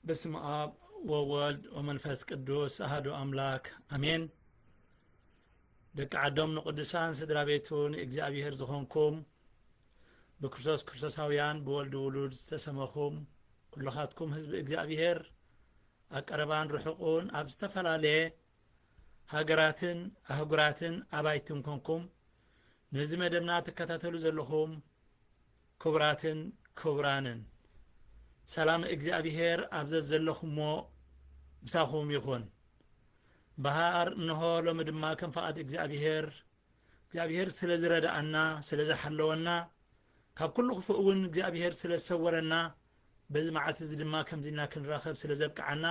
በስመ ኣብ ወወልድ ወመንፈስ ቅዱስ ኣሐዱ ኣምላክ ኣሜን። ደቂ ዓዶም ንቅዱሳን ስድራ ቤቱ ንእግዚኣብሔር ዝኾንኩም፣ ብክርስቶስ ክርስቶሳውያን፣ ብወልድ ውሉድ ዝተሰመኹም ኩልኻትኩም ህዝቢ እግዚኣብሔር፣ ኣብ ቀረባን ርሑቑን፣ ኣብ ዝተፈላለየ ሃገራትን ኣህጉራትን ኣባይትን ኮንኩም ነዚ መደብና ትከታተሉ ዘለኹም ክቡራትን ክቡራንን፣ ሰላም እግዚኣብሔር ኣብ ዘዘለኹሞ ምሳኹም ይኹን። በሃር እንሆ ሎሚ ድማ ከም ፍቓድ እግዚኣብሔር፣ እግዚኣብሔር ስለ ዝረድኣና፣ ስለ ዝሓለወና፣ ካብ ኩሉ ክፉእ እውን እግዚኣብሔር ስለ ዝሰወረና፣ በዚ መዓልቲ እዚ ድማ ከምዚ ኢልና ክንራኸብ ስለ ዘብቅዓና፣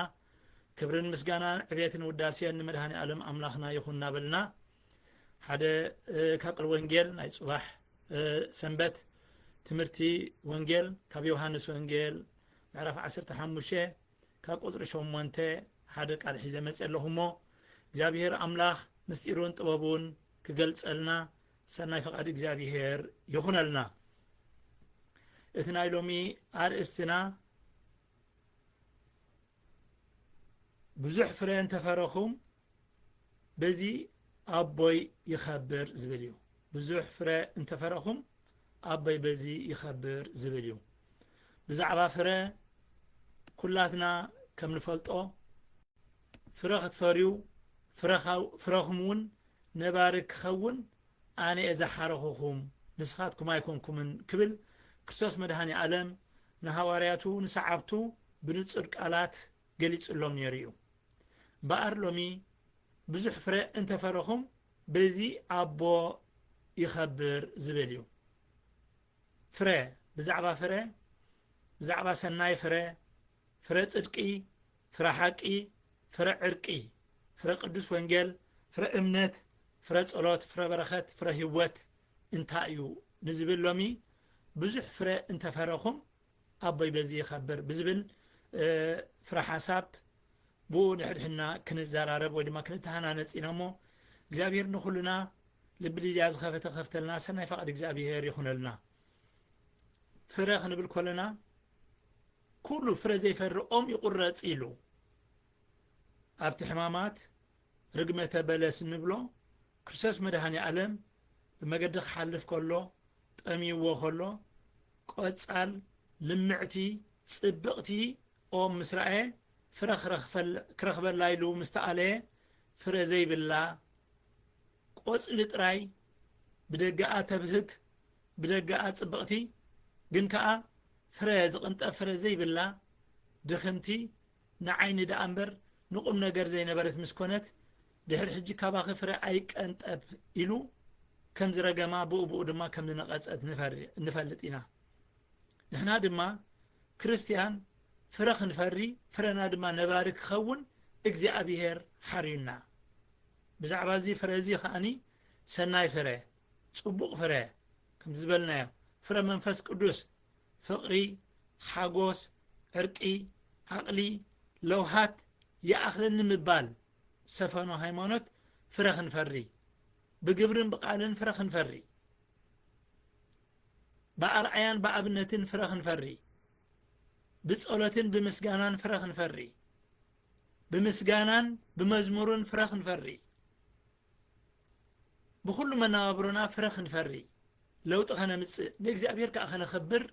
ክብርን ምስጋናን ዕቤትን ውዳሴን ንመድኃኔ ዓለም ኣምላኽና ይኹን እናበልና፣ ሓደ፣ እ፣ ካብ ቃል ወንጌል ናይ ጽባሕ፣ እ፣ ሰንበት ትምህርቲ ወንጌል ካብ ዮሃንስ ወንጌል ምዕራፍ ዓሰርተ ሓሙሽተ ካብ ቁጽሪ ሸሞንተ ሓደ ቃል ሒዘ መጽእ ኣለኹ እሞ፣ እግዚኣብሔር ኣምላኽ ምስጢሩን ጥበቡን ክገልጸልና ሰናይ ፍቓድ እግዚኣብሔር ይኹነልና። እቲ ናይ ሎሚ ኣርእስትና ብዙሕ ፍረ እንተፈረኹም በዚ ኣቦይ ይኸብር ዝብል እዩ። ብዙሕ ፍረ እንተፈረኹም ኣቦይ በዚ ይኸብር ዝብል እዩ። ብዛዕባ ፍረ ኩላትና ከም ንፈልጦ፣ ፍረ ክትፈርዩ፣ ፍረኻ-፣ ፍረኹም እውን ነባሪ ክኸውን ኣነ እየ ዝሓረኹኹም፣ ንስኻትኩም ኣይኮንኩምን ክብል ክርስቶስ መድኃኔ ዓለም ንሃዋርያቱ፣ ንሰዓብቱ ብንጹር ቃላት ገሊጹሎም ነይሩ እዩ። እምበኣር ሎሚ ብዙሕ ፍረ እንተፈረኹም በዚ ኣቦ ይኸብር ዝብል እዩ። ፍረ፣ ብዛዕባ ፍረ፣ ብዛዕባ ሰናይ ፍረ፣ ፍረ ጽድቂ፣ ፍረ ሓቂ፣ ፍረ ዕርቂ፣ ፍረ ቅዱስ ወንጌል፣ ፍረ እምነት፣ ፍረ ጸሎት፣ ፍረ በረኸት፣ ፍረ ህይወት እንታይ እዩ ንዝብል ሎሚ ብዙሕ ፍረ እንተፈረኹም ኣቦይ በዚ ይኸብር ብዝብል፣ እ፣ ፍረ ሓሳብ ብኡ ንሕድሕድና ክንዘራረብ ወይ ድማ ክንተሃናነጽ ኢና እሞ፣ እግዚኣብሔር ንኹልና ልቢ ሊድያ ዝኸፈተ ከፍተልና ሰናይ ፍቓድ እግዚኣብሔር ይኹነልና። ፍረ ክንብል ከለና፣ ኩሉ ፍረ ዘይፈሪ ኦም ይቑረጽ ኢሉ። ኣብቲ ሕማማት ርግመተ በለስ እንብሎ፣ ክርስቶስ መድኃኔ ዓለም ብመገዲ ክሓልፍ ከሎ፣ ጠምይዎ ከሎ፣ ቆጻል፣ ልምዕቲ፣ ጽብቕቲ ኦም ምስ ረኣየ፣ ፍረ ክረኽፈል-፣ ክረኽበላ ኢሉ ምስ ተኣለየ፣ ፍረ ዘይብላ፣ ቆጽሊ ጥራይ ብደገኣ ተብህግ፣ ብደገኣ ጽብቕቲ፣ ግን ከኣ ፍረ ዝቕንጠብ ፍረ ዘይብላ፣ ድኽምቲ፣ ንዓይኒ ደኣ እምበር ንቁም ነገር ዘይነበረት ምስ ኮነት፣ ድሕሪ ሕጂ ካባኺ ፍረ ኣይቀንጠብ ኢሉ ከም ዝረገማ፣ ብኡ ብኡ ድማ ከም ዝነቐጸት ንፈሪ-፣ ንፈልጥ ኢና። ንሕና ድማ ክርስትያን ፍረ ክንፈሪ፣ ፍረና ድማ ነባሪ ክኸውን እግዚኣብሔር ሓርዩና። ብዛዕባ እዚ ፍረ እዚ ከኣኒ ሰናይ ፍረ፣ ጽቡቕ ፍረ፣ ከም ዝበልናዮ፣ ፍረ መንፈስ ቅዱስ፣ ፍቕሪ፣ ሓጎስ፣ ዕርቂ፣ ዓቕሊ፣ ለውሃት፣ ይኣኽለኒ ምባል፣ ሰፈኖ ሃይማኖት ፍረ ክንፈሪ፣ ብግብርን ብቓልን ፍረ ክንፈሪ፣ ብኣርኣያን ብኣብነትን ፍረ ክንፈሪ፣ ብጸሎትን ብምስጋናን ፍረ ክንፈሪ፣ ብምስጋናን ብመዝሙርን ፍረ ክንፈሪ፣ ብኹሉ መነባብሮና ፍረ ክንፈሪ፣ ለውጢ ከነምጽእ፣ ንእግዚኣብሔር ከኣ ከነኸብር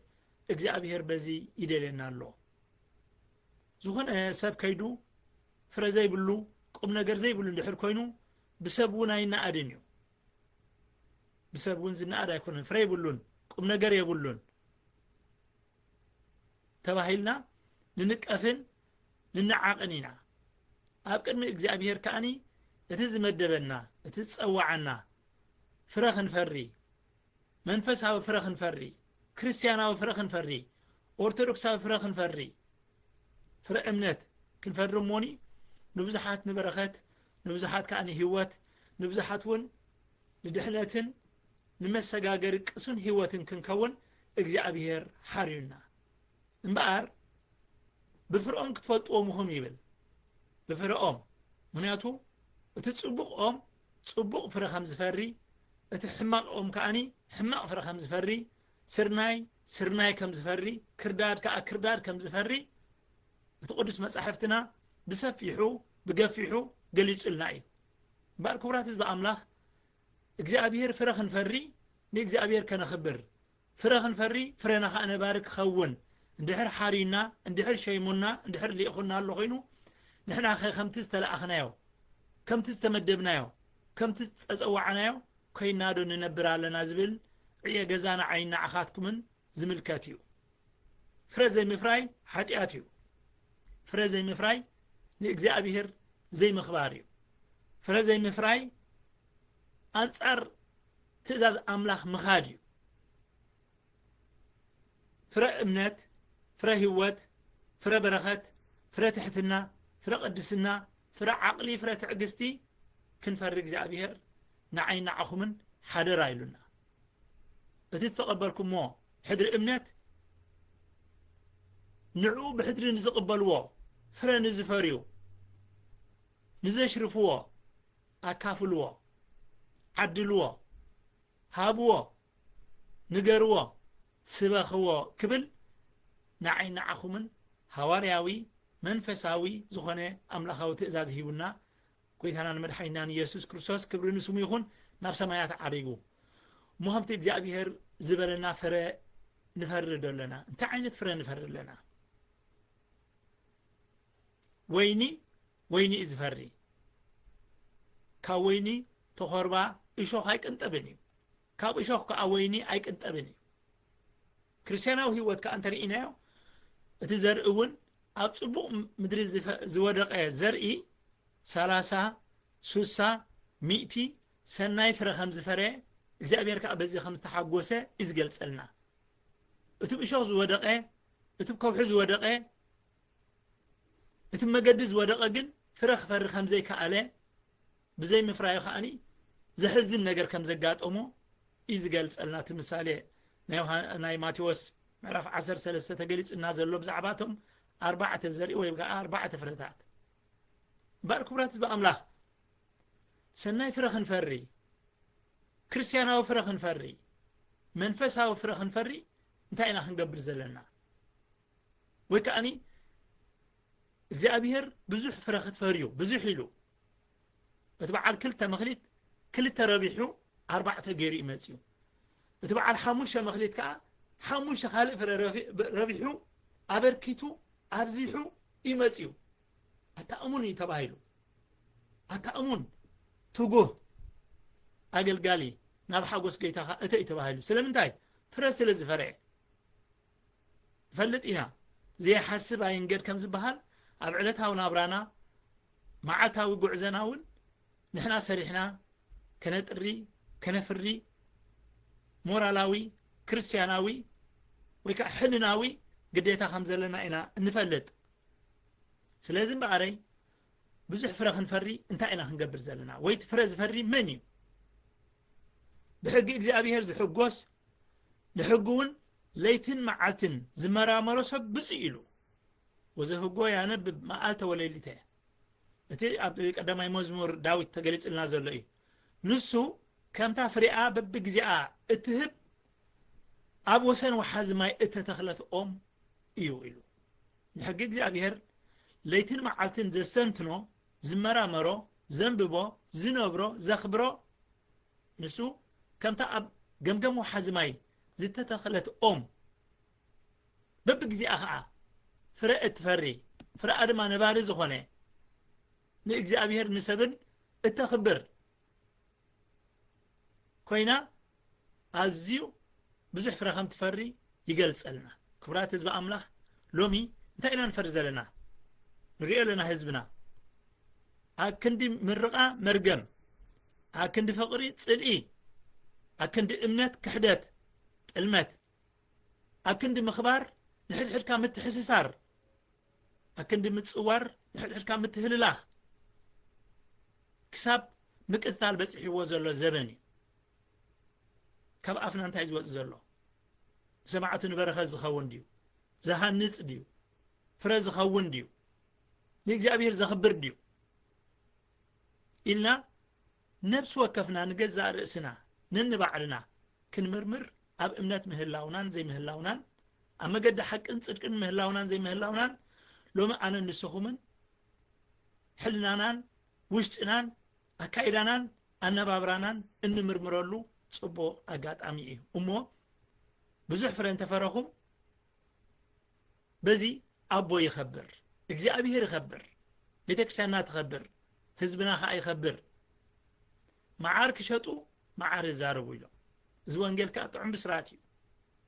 እግዚኣብሔር በዚ ይደልየና ኣሎ። ዝኾነ ሰብ ከይዱ ፍረ ዘይብሉ፣ ቁም ነገር ዘይብሉ እንድሕር ኮይኑ፣ ብሰብ እውን ኣይነኣድን እዩ። ብሰብ እውን ዝነኣድ ኣይኮነን፣ ፍረ የብሉን፣ ቁም ነገር የብሉን ተባሂልና ንንቀፍን ንነዓቕን ኢና። ኣብ ቅድሚ እግዚኣብሔር ከኣኒ እቲ ዝመደበና፣ እቲ ዝጸዋዓና ፍረ ክንፈሪ፣ መንፈሳዊ ፍረ ክንፈሪ፣ ክርስትያናዊ ፍረ ክንፈሪ፣ ኦርቶዶክሳዊ ፍረ ክንፈሪ፣ ፍረ እምነት ክንፈሪ እሞኒ ንብዙሓት ንበረኸት፣ ንብዙሓት ከኣ ንህይወት፣ ንብዙሓት እውን ንድሕነትን ንመሰጋገሪ ቅሱን ህይወትን ክንከውን እግዚኣብሔር ሓርዩና። እምበኣር ብፍረኦም ክትፈልጥዎም ኢኹም ይብል። ብፍረኦም። ምኽንያቱ እቲ ጽቡቕ ኦም ጽቡቕ ፍረ ከም ዝፈሪ፣ እቲ ሕማቕ ኦም ከኣኒ ሕማቕ ፍረ ከም ዝፈሪ፣ ስርናይ ስርናይ ከም ዝፈሪ፣ ክርዳድ ከኣ ክርዳድ ከም ዝፈሪ፣ እቲ ቅዱስ መጻሕፍትና ብሰፊሑ ብገፊሑ ገሊጹልና እዩ። እምበኣር ክቡራት ህዝቢ ኣምላኽ እግዚኣብሔር ፍረ ክንፈሪ ንእግዚኣብሔር ከነኽብር ፍረ ክንፈሪ ፍረና ኸኣ ነባሪ ክኸውን እንድሕር ሓርዩና እንድሕር ሸይሙና እንድሕር ልኢኹና ኣሎ ኮይኑ ንሕና ኸ ከምቲ ዝተለኣኽናዮ ከምቲ ዝተመደብናዮ ከምቲ ዝጸጸዋዕናዮ ኮይና ዶ ንነብር ኣለና ዝብል ዕየ ገዛ ንዓይን ንዓኻትኩምን ዝምልከት እዩ። ፍረ ዘይምፍራይ ሓጢኣት እዩ። ፍረ ዘይምፍራይ ንእግዚኣብሔር ዘይምኽባር እዩ። ፍረ ዘይምፍራይ ኣንጻር ትእዛዝ ኣምላኽ ምኻድ እዩ። ፍረ እምነት፣ ፍረ ህይወት፣ ፍረ በረኸት፣ ፍረ ትሕትና፣ ፍረ ቅድስና፣ ፍረ ዓቕሊ፣ ፍረ ትዕግስቲ ክንፈሪ እግዚኣብሔር ንዓይን ንዓኹምን ሓደራ ኢሉና። እቲ ዝተቐበልኩሞ ሕድሪ እምነት ንዕኡ ብሕድሪ ንዝቕበልዎ ፍረ ንዝፈርዩ ንዘሽርፍዎ ኣካፍልዎ፣ ዓድልዎ፣ ሃብዎ፣ ንገርዎ፣ ስበኽዎ ክብል ንዓይ ንዓኹምን ሃዋርያዊ መንፈሳዊ ዝኾነ ኣምላኻዊ ትእዛዝ ሂቡና ጎይታናን መድሓኒናን ኢየሱስ ክርስቶስ ክብሪ ንስሙ ይኹን ናብ ሰማያት ዓሪጉ። እሞ ከምቲ እግዚኣብሔር ዝበለና ፍረ ንፈሪ ዶ ኣለና? እንታይ ዓይነት ፍረ ንፈሪ ኣለና? ወይኒ ወይኒ እዩ ዝፈሪ። ካብ ወይኒ ተኾርባ እሾኽ ኣይቅንጠብን እዩ። ካብ እሾኽ ከዓ ወይኒ ኣይቅንጠብን እዩ። ክርስትያናዊ ህይወት ከዓ እንተርኢናዮ እቲ ዘርኢ እውን ኣብ ጽቡቕ ምድሪ ዝወደቐ ዘርኢ ሰላሳ ሱሳ ሚእቲ ሰናይ ፍረ ከም ዝፈረየ እግዚኣብሔር ከዓ በዚ ከም ዝተሓጎሰ እዩ ዝገልጸልና። እቲ ብእሾኽ ዝወደቐ እቲ ከውሒ ዝወደቐ እቲ መገዲ ዝወደቐ ግን ፍረ ክፈሪ ከም ዘይከኣለ ብዘይ ምፍራዩ ከዓኒ ዘሕዝን ነገር ከም ዘጋጠሞ እዩ ዝገልጸልና። እቲ ምሳሌ ናይ ማቴዎስ ምዕራፍ ዓሰርተ ሰለስተ ተገሊጹና ዘሎ ብዛዕባቶም ኣርባዕተ ዘርኢ ወይ ከዓ ኣርባዕተ ፍረታት እምበኣር ክቡራት ህዝቢ ኣምላኽ ሰናይ ፍረ ክንፈሪ ክርስትያናዊ ፍረ ክንፈሪ መንፈሳዊ ፍረ ክንፈሪ እንታይ ኢና ክንገብር ዘለና? ወይ ከዓኒ እግዚኣብሔር ብዙሕ ፍረ ክትፈርዩ ብዙሕ ኢሉ እቲ በዓል ክልተ መክሊት ክልተ ረቢሑ ኣርባዕተ ገይሩ እዩ መፅዩ። እቲ በዓል ሓሙሽተ መክሊት ከዓ ሓሙሽተ ካልእ ፍረ ረቢሑ ኣበርኪቱ ኣብዚሑ እዩ መፅዩ። ኣታ እሙን እዩ ተባሂሉ። ኣታ እሙን ትጉህ ኣገልጋሊ ናብ ሓጎስ ገይታኻ እተ እዩ ተባሂሉ። ስለምንታይ? ፍረ ስለ ዝፈርዐ። ንፈልጥ ኢና ዘይሓስብ ኣይንገድ ከም ዝበሃል ኣብ ዕለታዊ ናብራና መዓልታዊ ጉዕዘና እውን ንሕና ሰሪሕና ከነጥሪ ከነፍሪ ሞራላዊ ክርስትያናዊ ወይ ከዓ ሕልናዊ ግዴታ ከም ዘለና ኢና እንፈልጥ። ስለዚ እምበኣረይ ብዙሕ ፍረ ክንፈሪ እንታይ ኢና ክንገብር ዘለና ወይ እቲ ፍረ ዝፈሪ መን እዩ? ብሕጊ እግዚኣብሔር ዝሕጎስ ንሕጊ እውን ለይትን መዓልትን ዝመራመሮ ሰብ ብፁዕ ኢሉ። ወዘህጎ ያነብብ መዓልተ ወሌሊተ። እቲ ኣብ ቀዳማይ መዝሙር ዳዊት ተገሊጽልና ዘሎ እዩ። ንሱ ከምታ ፍሬኣ በብግዜኣ እትህብ ኣብ ወሰን ወሓዚ ማይ እተተኽለት ኦም እዩ ኢሉ። ንሕጊ እግዚኣብሔር ለይትን መዓልትን ዘስተንትኖ ዝመራመሮ ዘንብቦ ዝነብሮ ዘኽብሮ ንሱ ከምታ ኣብ ገምገም ወሓዚ ማይ ዝተተኽለት ኦም በብግዜኣ ኸዓ ፍረ እትፈሪ ፍረኣ ድማ ነባሪ ዝኾነ ንእግዚኣብሔር ንሰብን እተኽብር ኮይና ኣዝዩ ብዙሕ ፍረ ከም ትፈሪ ይገልጸልና። ክቡራት ህዝቢ ኣምላኽ ሎሚ እንታይ ኢና ንፈሪ ዘለና? ንሪኦ ኣለና ህዝብና ኣብ ክንዲ ምርቓ መርገም፣ ኣብ ክንዲ ፍቕሪ ጽልኢ፣ ኣብ ክንዲ እምነት ክሕደት ጥልመት፣ ኣብ ክንዲ ምኽባር ንሕድሕድካ ምትሕስሳር፣ ኣብ ክንዲ ምጽዋር ንሕድሕድካ ምትህልላኽ ክሳብ ምቅትታል በጺሕዎ ዘሎ ዘበን እዩ። ካብ ኣፍና እንታይ ዝወጽእ ዘሎ? ንሰማዕቱ ንበረኸት ዝኸውን ድዩ? ዝሃንጽ ድዩ? ፍረ ዝኸውን ድዩ? ንእግዚኣብሔር ዘኽብር ድዩ? ኢልና ነብሲ ወከፍና ንገዛእ ርእስና ነንባዕልና ክንምርምር ኣብ እምነት ምህላውናን ዘይምህላውናን ኣብ መገዲ ሓቅን ጽድቅን ምህላውናን ዘይምህላውናን ሎሚ ኣነን ንስኹምን ሕልናናን ውሽጥናን ኣካይዳናን ኣነባብራናን እንምርምረሉ ጽቡቕ ኣጋጣሚ እዩ። እሞ ብዙሕ ፍረ እንተፈረኹም በዚ ኣቦ ይኸብር፣ እግዚኣብሔር ይኸብር፣ ቤተክርስትያንና ትኸብር፣ ህዝብና ኸኣ ይኸብር። መዓር ክሸጡ መዓር ይዛረቡ ኢሎም። እዚ ወንጌል ከኣ ጥዑም ብስራት እዩ፣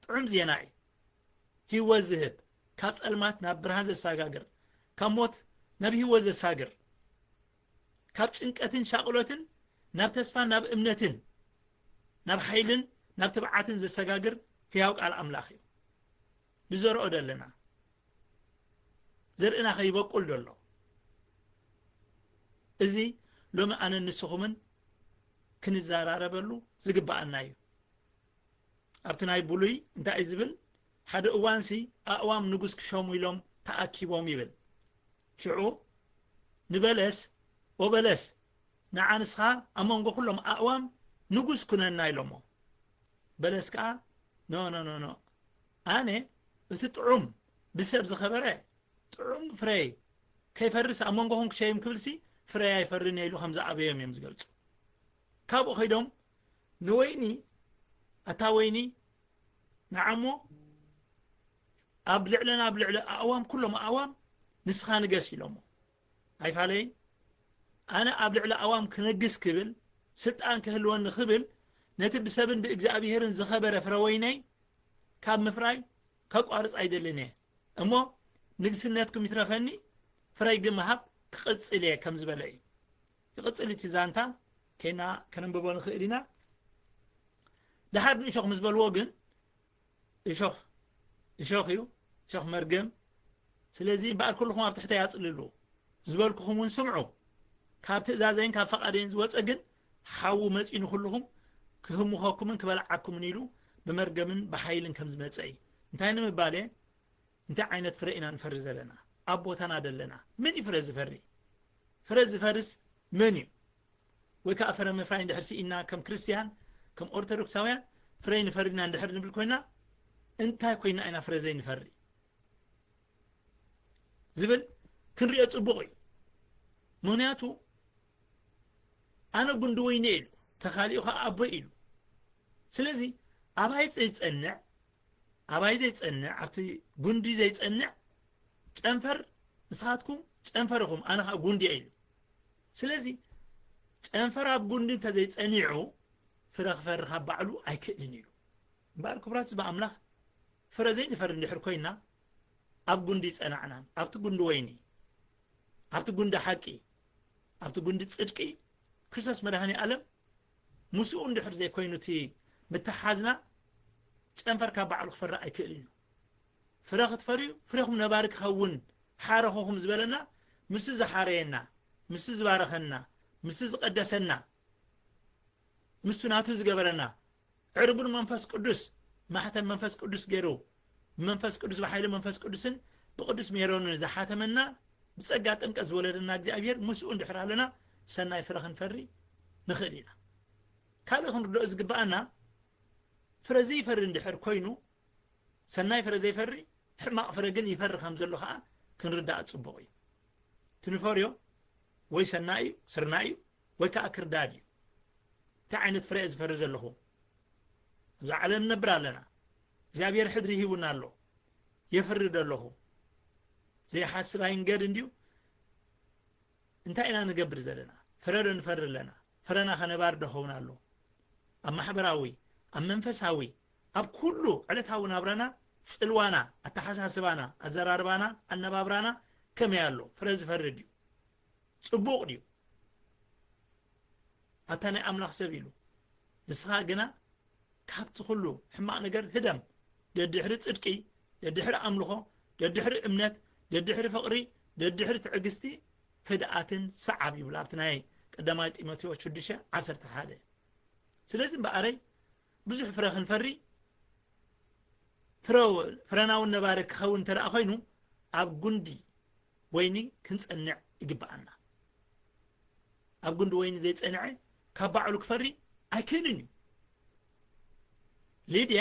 ጥዑም ዜና እዩ። ህይወት ዝህብ፣ ካብ ጸልማት ናብ ብርሃን ዘሳጋግር፣ ካብ ሞት ናብ ህይወት ዘሳግር፣ ካብ ጭንቀትን ሻቕሎትን ናብ ተስፋን ናብ እምነትን ናብ ሓይልን ናብ ትብዓትን ዘሰጋግር ህያው ቃል ኣምላኽ እዩ። ንዘርኦ ዘለና ዘርእና ከይበቁል ዘሎ እዚ ሎሚ ኣነን ንስኹምን ክንዘራረበሉ ዝግብኣና እዩ። ኣብቲ ናይ ብሉይ እንታይ እዩ ዝብል? ሓደ እዋንሲ ኣእዋም ንጉስ ክሸሙ ኢሎም ተኣኪቦም ይብል። ሽዑ ንበለስ፣ "ኦ በለስ፣ ንዓ ንስኻ ኣብ መንጎ ኩሎም ኣእዋም ንጉስ ኩነና" ኢሎሞ። በለስ ከኣ "ኖ ኖ ኖ ኖ፣ ኣነ እቲ ጥዑም ብሰብ ዝኸበረ ጥዑም ፍረይ ከይፈርስ ኣብ መንጎኹም ክሸይም ክብልሲ ፍረይ ኣይፈርን እየ" ኢሉ ከም ዝኣበዮም እዮም ዝገልጹ። ካብኡ ከይዶም ንወይኒ፣ "ኣታ ወይኒ፣ ንዓሞ ኣብ ልዕለና ኣብ ልዕሊ ኣእዋም፣ ኩሎም ኣእዋም ንስኻ ንገስ" ኢሎሞ። ኣይፋለይን። ኣነ ኣብ ልዕሊ ኣእዋም ክነግስ ክብል፣ ስልጣን ክህልወኒ ክብል፣ ነቲ ብሰብን ብእግዚኣብሔርን ዝኸበረ ፍረ ወይነይ ካብ ምፍራይ ከቋርጽ ኣይደልን እየ። እሞ ንግስነትኩም ይትረፈኒ፣ ፍረይ ግን ምሃብ ክቕጽል እየ ከም ዝበለ እዩ። ይቕጽል እቲ ዛንታ፣ ከይና ከነንብቦ ንኽእል ኢና። ደሓር ንእሾኽ ምስ በልዎ ግን፣ እሾኽ፣ እሾኽ እዩ፣ እሾኽ መርገም። ስለዚ እምበኣር ኩልኹም ኣብ ትሕተይ ኣጽልሉ፣ ዝበልኩኹም እውን ስምዑ። ካብ ትእዛዘይን ካብ ፈቓደይን ዝወጸ ግን ሓዊ መጺኡ ንኹልኹም ክህምኸኩምን ክበልዓኩምን ኢሉ ብመርገምን ብሓይልን ከም ዝመጸ እዩ። እንታይ ንምባል እየ? እንታይ ዓይነት ፍረ ኢና ንፈሪ ዘለና? ኣብ ቦታና ደለና? መን እዩ ፍረ ዝፈሪ? ፍረ ዝፈርስ መን እዩ? ወይ ከኣ ፍረ ምፍራይ እንድሕር ስኢና ከም ክርስትያን፣ ከም ኦርቶዶክሳውያን ፍረ ንፈሪ ኢና እንድሕር ንብል ኮይና፣ እንታይ ኮይና ኢና ፍረ ዘይንፈሪ? ዝብል ክንሪኦ ጽቡቕ እዩ። ምኽንያቱ ኣነ ጉንዲ ወይኒ ኢሉ፣ ተኻሊኡ ኸኣ ኣቦይ ኢሉ። ስለዚ ኣባይ ዘይጸንዕ፣ ኣባይ ዘይጸንዕ፣ ኣብቲ ጉንዲ ዘይጸንዕ ጨንፈር፣ ንስኻትኩም ጨንፈር ኢኹም፣ ኣነ ኸኣ ጉንዲ እየ ኢሉ። ስለዚ ጨንፈር ኣብ ጉንዲ እንተዘይጸኒዑ ፍረ ክፈሪ ካብ ባዕሉ ኣይክእልን ኢሉ። እምበኣር ክቡራት ህዝቢ ኣምላኽ፣ ፍረ ዘይንፈሪ እንድሕር ኮይና፣ ኣብ ጉንዲ ጸናዕናን፣ ኣብቲ ጉንዲ ወይኒ፣ ኣብቲ ጉንዲ ሓቂ፣ ኣብቲ ጉንዲ ጽድቂ፣ ክርስቶስ መድኃኔ ዓለም ምስኡ እንድሕር ዘይኮይኑ እቲ ምትሓዝና፣ ጨንፈር ካብ ባዕሉ ክፈሪ ኣይክእልን እዩ። ፍረ ክትፈርዩ፣ ፍሬኹም ነባሪ ክኸውን ሓረኹኹም ዝበለና፣ ምስቲ ዝሓረየና፣ ምስቲ ዝባረኸና፣ ምስቲ ዝቐደሰና፣ ምስቱ ናቱ ዝገበረና፣ ዕርቡን መንፈስ ቅዱስ፣ ማሕተም መንፈስ ቅዱስ ገይሩ፣ ብመንፈስ ቅዱስ፣ ብሓይሊ መንፈስ ቅዱስን ብቅዱስ ሜሮንን ዝሓተመና፣ ብጸጋ ጥምቀት ዝወለደና እግዚኣብሔር ምስኡ እንድሕር ኣለና፣ ሰናይ ፍረ ክንፈሪ ንኽእል ኢና። ካልእ ክንርድኦ ዝግብኣና፣ ፍረ ዘይፈሪ እንድሕር ኮይኑ፣ ሰናይ ፍረ ዘይፈሪ፣ ሕማቕ ፍረ ግን ይፈሪ ከም ዘሎ ኸኣ ክንርዳእ ጽቡቕ እዩ። እቲ ንፈርዮ ወይ ሰናይ እዩ፣ ስርናይ እዩ፣ ወይ ከኣ ክርዳድ እዩ። እንታይ ዓይነት ፍረ እየ ዝፈሪ ዘለኹ? ኣብዛ ዓለም ንነብር ኣለና። እግዚኣብሔር ሕድሪ ሂቡና ኣሎ። የፍሪ ዶ ኣለኹ? ዘይሓስብ ኣይንገድ እንድዩ። እንታይ ኢና ንገብር ዘለና? ፍረ ዶ ንፈሪ ኣለና? ፍረና ኸ ነባሪ ዶ ኸውን ኣሎ? ኣብ ማሕበራዊ፣ ኣብ መንፈሳዊ፣ ኣብ ኩሉ ዕለታዊ ናብራና፣ ጽልዋና፣ ኣተሓሳስባና፣ ኣዘራርባና፣ ኣነባብራና ከመይ ኣሎ? ፍረ ዝፈሪ ድዩ? ጽቡቕ ድዩ? ኣታ ናይ ኣምላኽ ሰብ ኢሉ፣ ንስኻ ግና ካብቲ ኩሉ ሕማቕ ነገር ህደም። ደድሕሪ ጽድቂ፣ ደድሕሪ ኣምልኾ፣ ደድሕሪ እምነት፣ ደድሕሪ ፍቕሪ፣ ደድሕሪ ትዕግስቲ፣ ህድኣትን ሰዓብ ይብል ኣብቲ ናይ ቀዳማይ ጢሞቴዎስ ሽዱሽተ ዓሰርተ ሓደ። ስለዚ እምበኣረይ ብዙሕ ፍረ ክንፈሪ፣ ፍረ-፣ ፍረና እውን ነባሪ ክኸውን እንተ ደኣ ኮይኑ፣ ኣብ ጉንዲ ወይኒ ክንጸንዕ ይግብኣና። ኣብ ጉንዲ ወይኒ ዘይጸንዐ ካብ ባዕሉ ክፈሪ ኣይክእልን እዩ። ሊድያ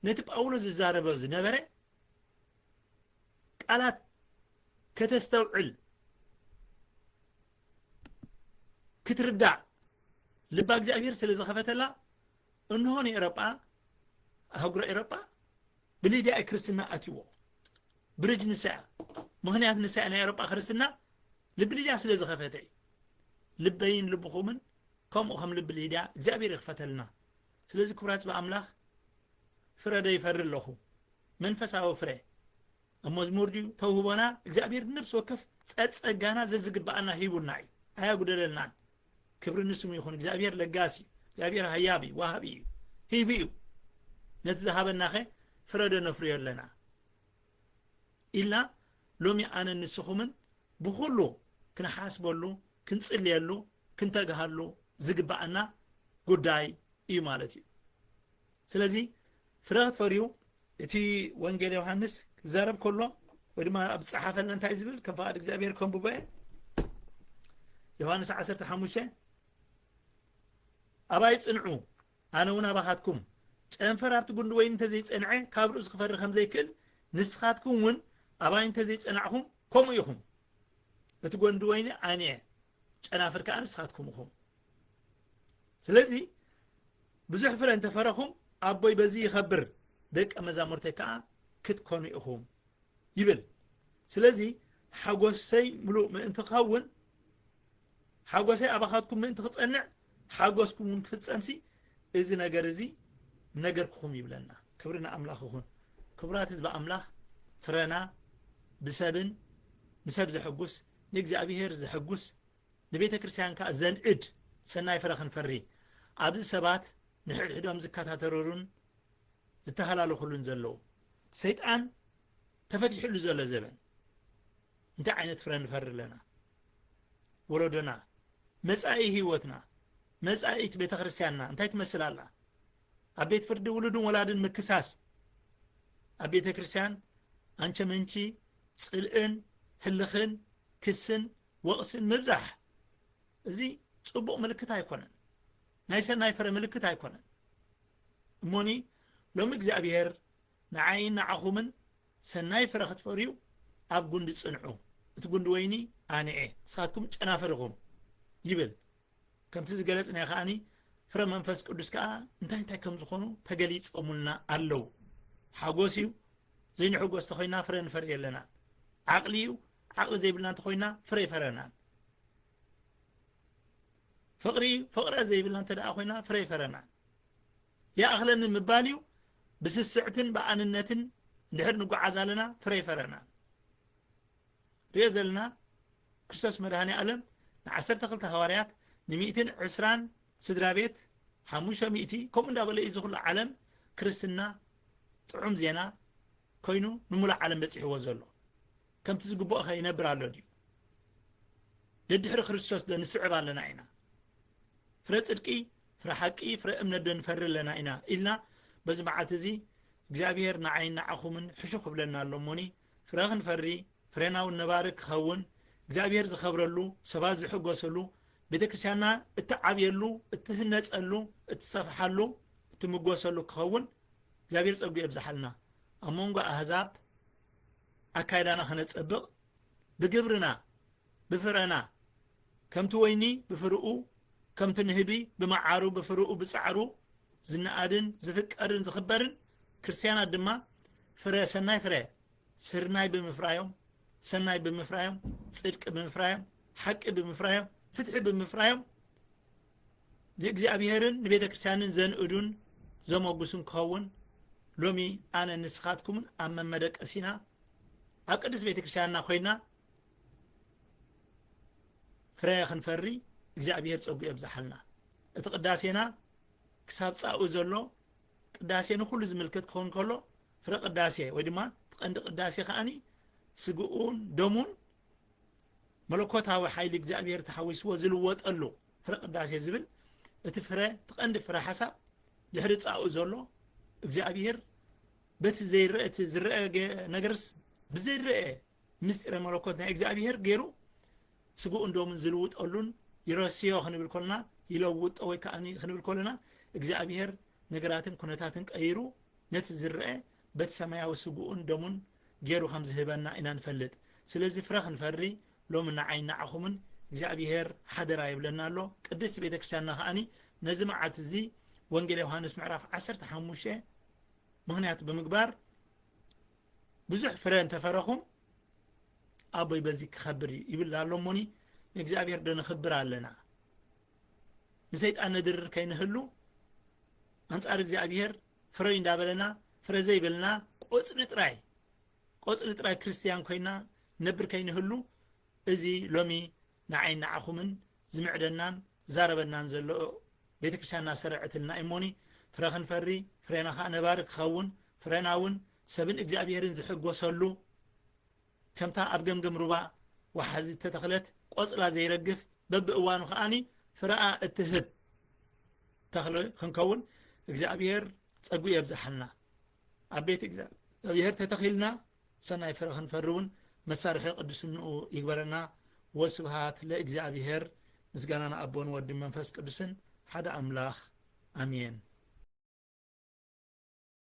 ነቲ ጳውሎስ ዝዛረቦ ዝነበረ ቃላት ከተስተውዕል፣ ክትርዳእ ልባ እግዚኣብሔር ስለ ዝኸፈተላ፣ እንሆ ንኤውሮጳ፣ ኣህጉረ ኤውሮጳ ብሊድያ እዩ ክርስትና ኣትይዎ። ብሪጅ ንሳ እያ። ምኽንያት ንሳ እያ ናይ ኤውሮጳ ክርስትና ልቢ ሊድያ ስለ ዝኸፈተ እዩ። ልበይን ልብኹምን ከምኡ ከም ልቢ ሊድያ እግዚኣብሔር ይኽፈተልና። ስለዚ ክቡራት ህዝቢ ኣምላኽ፣ ፍረ ዶ ይፈሪ ኣለኹ? መንፈሳዊ ፍረ ኣብ መዝሙር ድዩ ተውህቦና? እግዚኣብሔር ነፍሲ ወከፍ ጸጸጋና ዘዝግብኣና ሂቡና እዩ፣ ኣያጉደለልናን። ክብሪ ንስሙ ይኹን። እግዚኣብሔር ለጋስ እዩ። እግዚኣብሔር ሃያብ እዩ፣ ዋሃቢ እዩ፣ ሂቢ እዩ። ነቲ ዝሃበናኸ ፍረ ዶ ነፍርዮ ኣለና? ኢልና ሎሚ ኣነን ንስኹምን ብኹሉ ክንሓስበሉ፣ ክንጽልየሉ፣ ክንተግሃሉ ዝግብኣና ጉዳይ እዩ ማለት እዩ። ስለዚ ፍረ ክትፈርዩ እቲ ወንጌል ዮሃንስ ክዛረብ ከሎ ወይ ድማ ኣብ ዝጸሓፈልና እንታይ ዝብል ከም ፍቓድ እግዚኣብሔር ከንብቦ እየ። ዮሃንስ ዓሰርተ ሓሙሽተ ኣባይ ጽንዑ ኣነ እውን ኣባኻትኩም። ጨንፈር ኣብቲ ጉንዲ ወይኒ እንተዘይጸንዐ ካብ ርእሱ ክፈሪ ከም ዘይክእል ንስኻትኩም እውን ኣባይ እንተዘይጸናዕኹም ከምኡ ኢኹም። እቲ ጎንዲ ወይኒ ኣነ እየ፣ ጨናፍር ከኣ ንስኻትኩም ኢኹም። ስለዚ ብዙሕ ፍረ እንተፈረኹም ኣቦይ በዚ ይኸብር፣ ደቀ መዛሙርተይ ከኣ ክትኮኑ ኢኹም ይብል። ስለዚ ሓጎሰይ ምሉእ ምእንቲ ክኸውን፣ ሓጎሰይ ኣባኻትኩም ምእንቲ ክጸንዕ፣ ሓጎስኩም እውን ክፍጸምሲ እዚ ነገር እዚ ነገርኩኹም ይብለና። ክብሪ ንኣምላኽ ይኹን። ክቡራት ህዝቢ ኣምላኽ፣ ፍረና ብሰብን ንሰብ ዘሐጉስ፣ ንእግዚኣብሔር ዘሐጉስ፣ ንቤተ ክርስቲያን ከኣ ዘንእድ ሰናይ ፍረ ክንፈሪ፣ ኣብዚ ሰባት ንሕድሕዶም ዝከታተሩሉን ዝተሃላለኹሉን ዘለዉ፣ ሰይጣን ተፈቲሕሉ ዘሎ ዘበን፣ እንታይ ዓይነት ፍረ ንፈሪ ኣለና? ወለዶና፣ መጻኢ ህይወትና፣ መጻኢት ቤተ ክርስቲያንና እንታይ ትመስል ኣላ? ኣብ ቤት ፍርዲ ውሉድን ወላድን ምክሳስ፣ ኣብ ቤተ ክርስቲያን ኣንቸ መንቺ፣ ጽልእን ህልኽን ክስን ወቕስን ምብዛሕ፣ እዚ ጽቡቕ ምልክት ኣይኮነን። ናይ ሰናይ ፍረ ምልክት ኣይኮነን። እሞኒ ሎሚ እግዚኣብሔር ንዓይን ንዓኹምን ሰናይ ፍረ ክትፈርዩ ኣብ ጉንዲ ጽንዑ። እቲ ጉንዲ ወይኒ ኣነ እየ፣ ንስኻትኩም ጨናፍር ኢኹም ይብል። ከምቲ ዝገለጽናዮ ከኣኒ ፍረ መንፈስ ቅዱስ ከኣ እንታይ እንታይ ከም ዝኾኑ ተገሊጾሙልና ኣለዉ። ሓጎስ እዩ። ዘይንሕጎስ እንተኾይና ፍረ ንፈሪ ኣለናን። ዓቕሊ እዩ። ዓቕሊ ዘይብልና እንተኾይና ፍረ ይፈረናን። ፍቕሪ እዩ። ፍቕሪ ዘይብልና እንተ ደኣ ኮይና ፍረ ይፈረናን። ይኣኽለኒ ምባል እዩ። ብስስዕትን ብኣንነትን እንድሕር ንጓዓዝ ኣለና ፍረ ይፈረናን። ሪኦ ዘለና ክርስቶስ መድኃኔ ዓለም ንዓሰርተ ክልተ ሃዋርያት ንሚእትን ዕስራን ስድራ ቤት ሓሙሽተ ሚእቲ ከምኡ እንዳበለ እዩ ዝኹሉ ዓለም ክርስትና ጥዑም ዜና ኮይኑ ንምሉእ ዓለም በጺሕዎ ዘሎ። ከምቲ ዝግብኦ ኸ ይነብር ኣሎ ድዩ? ደድሕሪ ክርስቶስ ዶ ንስዕብ ኣለና ኢና? ፍረ ጽድቂ፣ ፍረ ሓቂ፣ ፍረ እምነት ዶ ንፈሪ ኣለና ኢና ኢልና በዚ መዓልቲ እዚ እግዚኣብሔር ንዓይን ንዓኹምን ሕሹ ክብለና ኣሎ እሞኒ ፍረ ክንፈሪ፣ ፍሬና እውን ነባሪ ክኸውን፣ እግዚኣብሔር ዝኸብረሉ፣ ሰባት ዝሕጎሰሉ፣ ቤተ ክርስቲያንና እትዓብየሉ፣ እትህነጸሉ፣ እትሰፍሓሉ፣ እትምጎሰሉ ክኸውን እግዚኣብሔር ጸጉ የብዝሓልና። ኣብ መንጎ ኣህዛብ ኣካይዳና ከነጸብቕ ብግብርና ብፍረና ከምቲ ወይኒ ብፍርኡ ከምቲ ንህቢ ብመዓሩ ብፍርኡ ብጻዕሩ ዝነኣድን ዝፍቀርን ዝኽበርን ክርስትያናት ድማ ፍረ ሰናይ ፍረ ስርናይ ብምፍራዮም ሰናይ ብምፍራዮም ጽድቂ ብምፍራዮም ሓቂ ብምፍራዮም ፍትሒ ብምፍራዮም ንእግዚኣብሔርን ንቤተ ክርስቲያንን ዘንእዱን ዘሞግሱን ክኸውን ሎሚ ኣነ ንስኻትኩምን ኣብ መመደቀሲና ኣብ ቅድስት ቤተ ክርስቲያንና ኮይና ፍረ ክንፈሪ እግዚኣብሔር ጸጉ የብዝሓልና። እቲ ቅዳሴና ክሳብ ጻኡ ዘሎ ቅዳሴ ንኹሉ ዝምልከት ክኸውን ከሎ ፍረ ቅዳሴ ወይ ድማ እቲ ቀንዲ ቅዳሴ ከኣኒ ስግኡን ደሙን መለኮታዊ ሓይሊ እግዚኣብሔር ተሓዊስዎ ዝልወጠሉ ፍረ ቅዳሴ ዝብል እቲ ፍረ እቲ ቀንዲ ፍረ ሓሳብ ድሕሪ ጻኡ ዘሎ እግዚኣብሔር በቲ ዘይረአ እቲ ዝረአ ነገርስ ብዘይረአ ምስጢረ መለኮት ናይ እግዚኣብሔር ገይሩ ስግኡን ደሙን ዝልውጠሉን ይረስዮ ክንብል ከለና ይለውጦ ወይ ከዓ ክንብል ከለና እግዚኣብሔር ነገራትን ኩነታትን ቀይሩ ነቲ ዝረአ በቲ ሰማያዊ ስግኡን ደሙን ገይሩ ከም ዝህበና ኢና ንፈልጥ። ስለዚ ፍረ ክንፈሪ ሎሚ ንዓይ ንዓኹምን እግዚኣብሔር ሓደራ ይብለና ኣሎ። ቅድስቲ ቤተክርስትያንና ከኣኒ ነዚ መዓልቲ እዚ ወንጌል ዮሃንስ ምዕራፍ ዓሰርተ ሓሙሽተ ምኽንያት ብምግባር ብዙሕ ፍረ እንተፈረኹም ኣቦይ በዚ ክኸብር እዩ ይብል ኣሎ። እሞኒ ንእግዚኣብሔር ዶ ንኽብር ኣለና? ንሰይጣን ነድርር ከይንህሉ ኣንጻር እግዚኣብሔር ፍረይ እንዳበለና ፍረ ዘይበልና ቆጽሊ ጥራይ ቆጽሊ ጥራይ ክርስትያን ኮይና ነብር ከይንህሉ እዚ ሎሚ ንዓይ ንዓኹምን ዝምዕደናን ዛረበናን ዘሎ ቤተክርስትያንና ሰርዕትልና እሞኒ ፍረ ክንፈሪ ፍሬና ከዓ ነባሪ ክኸውን ፍሬና እውን ሰብን እግዚኣብሔርን ዝሕጎሰሉ ከምታ ኣብ ገምገም ሩባ ወሓዚ ዝተተኽለት ቆጽላ ዘይረግፍ በብእዋኑ ከኣኒ ፍረኣ እትህብ ተኽሊ ክንከውን እግዚኣብሔር ጸጉ የብዝሓልና። ኣብ ቤት እግዚኣብሔር ተተኺልና ሰናይ ፍረ ክንፈሪ እውን መሳርሒ ቅዱስንኡ ይግበረና። ወስብሃት ለእግዚኣብሔር። ምስጋና ንኣቦን ወድን መንፈስ ቅዱስን ሓደ ኣምላኽ ኣሜን።